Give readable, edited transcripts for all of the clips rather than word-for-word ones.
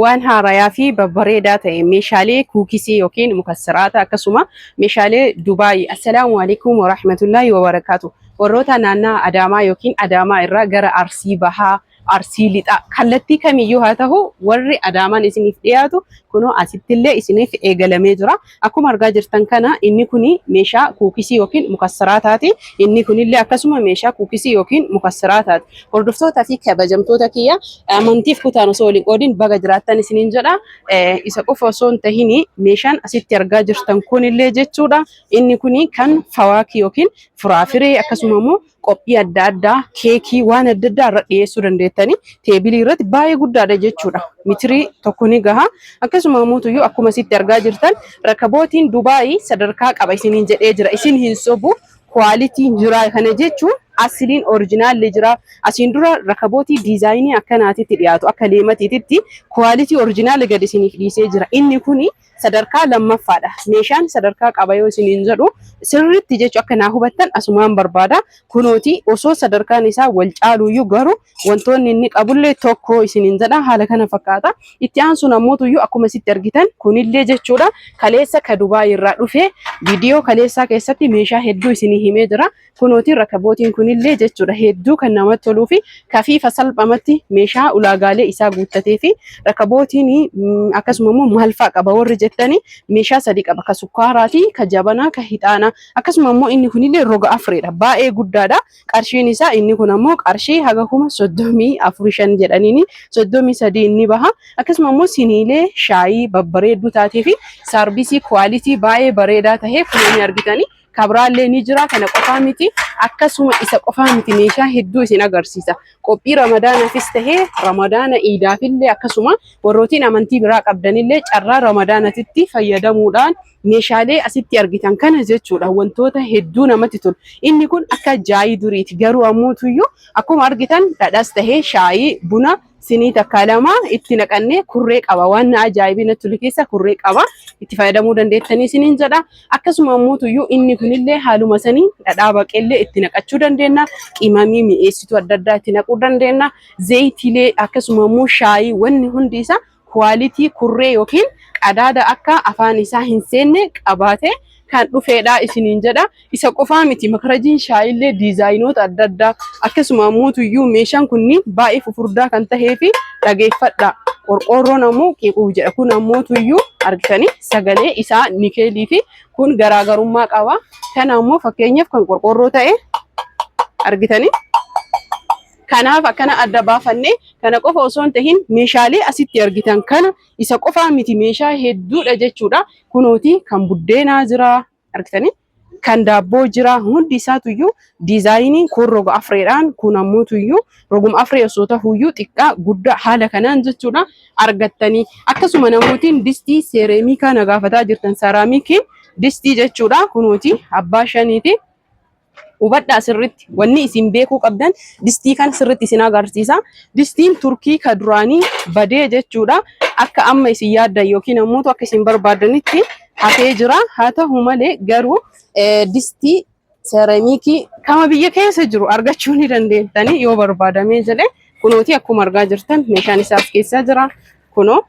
Waan haarayaa fi babbareedaa ta'e meeshaalee kuukisii yookiin mukassiraata akkasuma meeshaalee Dubaay. Assalaamu alaikum warahmatullaahi wabarakaatu. Warroota naannaa Adaamaa yookiin Adaamaa irraa gara Arsii Bahaa, Arsii Lixaa kallattii kamiyyuu haa ta'u warri Adaamaan isiniif dhiyaatu kunoo asittillee isiniif eegalamee jira. Akkuma argaa jirtan kana inni kuni meeshaa kuukisii yookiin mukassiraataati. Inni kunillee akkasuma meeshaa kuukisii yookiin mukassiraataati. Hordoftootaa fi kabajamtoota kiyya amantiif kutaan osoo waliin qoodin baga jiraattan isiniin jedha. Isa qofa osoo hin tahin meeshaan asitti argaa jirtan kunillee jechuudha. Inni kuni kan fawaakii yookiin firaafiree akkasuma immoo qophii adda addaa keekii waan adda addaa irra dhiyeessuu dandeettanii teebilii irratti baay'ee guddaadha jechuudha. Mitirii tokko ni gaha. Akkasuma immoo akkuma asitti argaa jirtan rakabootiin Dubaayii sadarkaa qaba isiniin jedhee jira. Isin hin sobu kwaalitiin jira kana jechuun asiliin orijinaalli jira. Asiin dura rakabootii diizaayinii akkanaatitti dhiyaatu akka leematiititti kwaalitii orijinaalli gadi isiniif dhiisee jira. Inni kuni sadarkaa lammaffaadha. Meeshaan sadarkaa qaba yoo isiniin jedhu sirriitti jechuun akka naa hubattan asumaan barbaada. Kunooti osoo sadarkaan isaa wal caaluyyuu garuu wantoonni inni qabullee tokko isiniin jedha haala kana fakkaata. Itti aansuun ammootuyyuu akkuma isitti argitan kunillee jechuudha kaleessa ka Dubaay irraa dhufe viidiyoo kaleessaa keessatti meeshaa hedduu isinii himee jira. Kunooti rakabootiin kunillee jechuudha hedduu kan namatti toluu fi kafiifa salphamatti meeshaa ulaagaalee isaa guuttatee fi rakabootiin akkasuma immoo maal fa'a qaba warri jettanii meeshaa sadi qaba ka sukkaaraati ka jabanaa ka hixaanaa akkasuma immoo inni kunillee roga afreedha baay'ee guddaadha qarshiin isaa inni kun ammoo qarshii haga 34,500 jedhaniini 33 inni baha akkasuma immoo siniilee shaayii babbareedduu taatee fi saarbisii kwaalitii baay'ee bareedaa tahee kunoo ni argitanii. Kabraallee ni jira kana qofaa miti akkasuma isa qofaa miti meeshaa hedduu isin agarsiisa. Qophii ramadaanaafis tahee ramadaana iidaafillee akkasuma warrootiin amantii biraa qabdanillee carraa ramadaanatitti fayyadamuudhaan meeshaalee asitti argitan kana jechuudha wantoota hedduu namatti tolu. Inni kun akka jaayii duriiti garuu ammoo akkuma argitan dhadhas tahee shaayii buna sinii takka lama itti naqannee kurree qaba. Waan na ajaa'ibe natti tole keessa kurree qaba. Itti fayyadamuu dandeettanii isiniin jedha. Akkasuma ammoo inni kunillee haaluma sanii dhadhaa baqellee itti naqachuu dandeenya. Qimamii mi'eessituu adda addaa itti naquu dandeenya. Zayitiilee akkasuma immoo shaayii wanni hundi isaa kwaalitii kurree yookiin qadaada akka afaan isaa hin seenne qabaate kan dhufeedha isiniin jedha. Isa qofaa miti makarajiin shaayillee diizaayinoota adda addaa akkasuma ammoo meeshaan kunniin baay'ee fufurdaa kan tahee fi dhageeffadha. Qorqoorroon ammoo qiquu jedha. Kun ammoo tuyyuu argitanii sagalee isaa nikeelii fi kun garaagarummaa qaba. Kana ammoo fakkeenyaaf kan qorqoorroo ta'e argitanii. Kanaaf akkana adda baafannee kana qofa osoo hin tahin meeshaalee asitti argitan kana isa qofaa miti meeshaa hedduudha jechuudha. Kunooti kan buddeenaa jira argitanii kan daabboo jira hundi isaatuyyuu diizaayiniin kun roga afreedhaan kun ammoo tuyyuu roguma afree osoo tahuyyuu xiqqaa guddaa haala kanaan jechuudha argattanii akkasuma namootiin distii seereemikaa na gaafataa jirtan seraamikiin distii jechuudha kunooti abbaa shaniiti. Hubadhaa sirritti wanni isin beekuu qabdan distii kan sirritti isin agarsiisa. Distiin Turkii ka duraanii badee jechuudha. Akka amma isin yaaddan yookiin ammoo akka isin barbaadanitti hafee jira. Haa ta'u malee garuu distii seeraamikii kama biyya keessa jiru argachuu ni dandeettanii yoo barbaadamee jedhe kunooti akkuma argaa jirtan meeshaan isaas keessa jira. Kunoo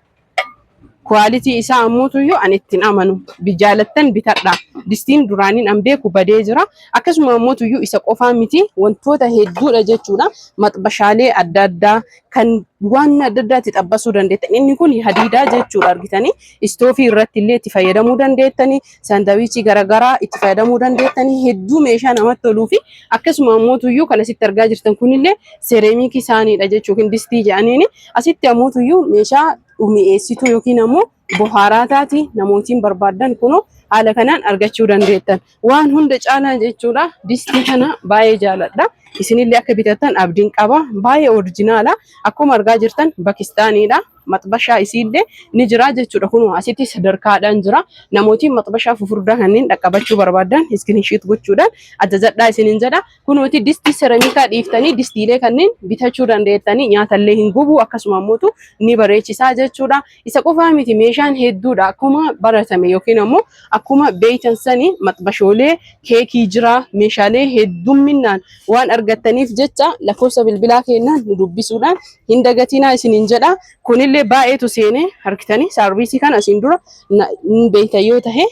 Kwaalitii isaa ammoo ani ittiin amanu. Jaalattan bitadha. Distiin duraaniin an beeku badee jira. Akkasuma ammoo isa qofaa miti wantoota hedduudha jechuudha. Maxbashaalee adda addaa kan waan adda addaatti xabbasuu dandeettan. Inni kun hadiidaa jechuudha argitanii. Istoofii irratti illee itti fayyadamuu dandeettanii. Saandawiichii garaagaraa itti fayyadamuu dandeettanii. Hedduu meeshaa namatti toluu fi akkasuma ammoo kan asitti argaa jirtan kunillee sereemikii isaaniidha jechuudha. Distii jedhaniini. Asitti ammoo meeshaa mi'eessituu yookiin ammoo bohaaraataati namootiin barbaadan kunoo haala kanaan argachuu dandeettan. Waan hunda caalaa jechuudha distii kana baay'ee jaaladha. Isinillee akka bitattan abdiin qaba. Baay'ee orijinaala. Akkuma argaa jirtan Pakistaaniidha. Maxbashaa isiillee ni jira jechuudha. Kunoo asitti sadarkaadhaan jira. Namootiin maxbashaa fufurdaa kanneen dhaqqabachuu barbaadan iskiriinshiit gochuudhaan ajajadhaa isiniin jedha. Kunooti distii seramikaa dhiiftanii distiilee kanneen bitachuu dandeettanii nyaatallee hin gubu akkasuma ammoo ni bareechisaa jechuudha. Isa qofaa miti meeshaan hedduudha akkuma baratame yookiin ammoo akkuma beeytan sanii maxbashoolee keekii jira meeshaalee heddumminaan waan argattaniif jecha lakkoofsa bilbilaa keenyaan nu dubbisuudhaan hin dagatinaa isiniin jedha. Kunillee kunillee baay'eetu seenee harkitanii saarviisii kana asiin dura hin beektan yoo tahe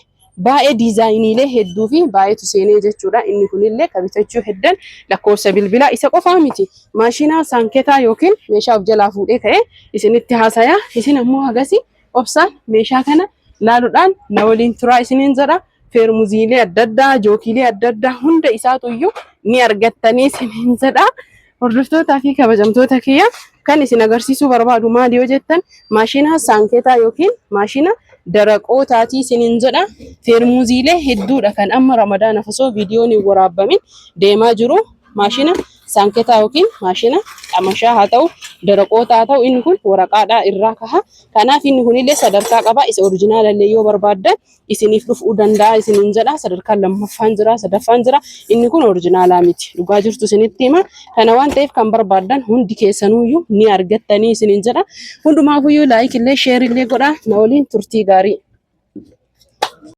baay'ee diizaayiniilee hedduu fi baay'eetu seenee jechuudha. Inni kunillee kan bitachuu heddan lakkoofsa bilbilaa isa qofaa miti. Maashina saanketaa yookiin meeshaa of jalaa fuudhee ka'ee isinitti haasaya. Isin ammoo hagasi obsaan meeshaa kana laaluudhaan na waliin turaa isiniin jedha. Feermuziilee adda addaa, jookiilee adda addaa hunda isaatu iyyuu ni argattanii isiniin jedha. Hordoftootaa fi kabajamtoota kiyya kan isin agarsiisuu barbaadu maali yoo jettan maashina saanketaa yookiin maashina daraqootaatii isiniin jedha. Feermuziilee hedduudha kan amma Ramadaanaaf osoo viidiyoon hin waraabbamin deemaa jiru. Maashina saanketaa yookiin maashina qamashaa haa ta'u daraqoota haa ta'u inni kun waraqaadhaa irraa kaha. Kanaaf inni kunillee sadarkaa qaba. Isa orijinaalallee yoo barbaaddan isiniif dhufuu danda'a isiniin jedha. Sadarkaan lammaffaan jira, sadaffaan jira. Inni kun orijinaalaa miti. Dhugaa jirtu isinitti hima. Kana waan ta'eef kan barbaaddan hundi keessanuyyuu ni argattanii isiniin jedha. Hundumaafuyyuu like illee share illee godhaa. Na waliin turtii gaarii.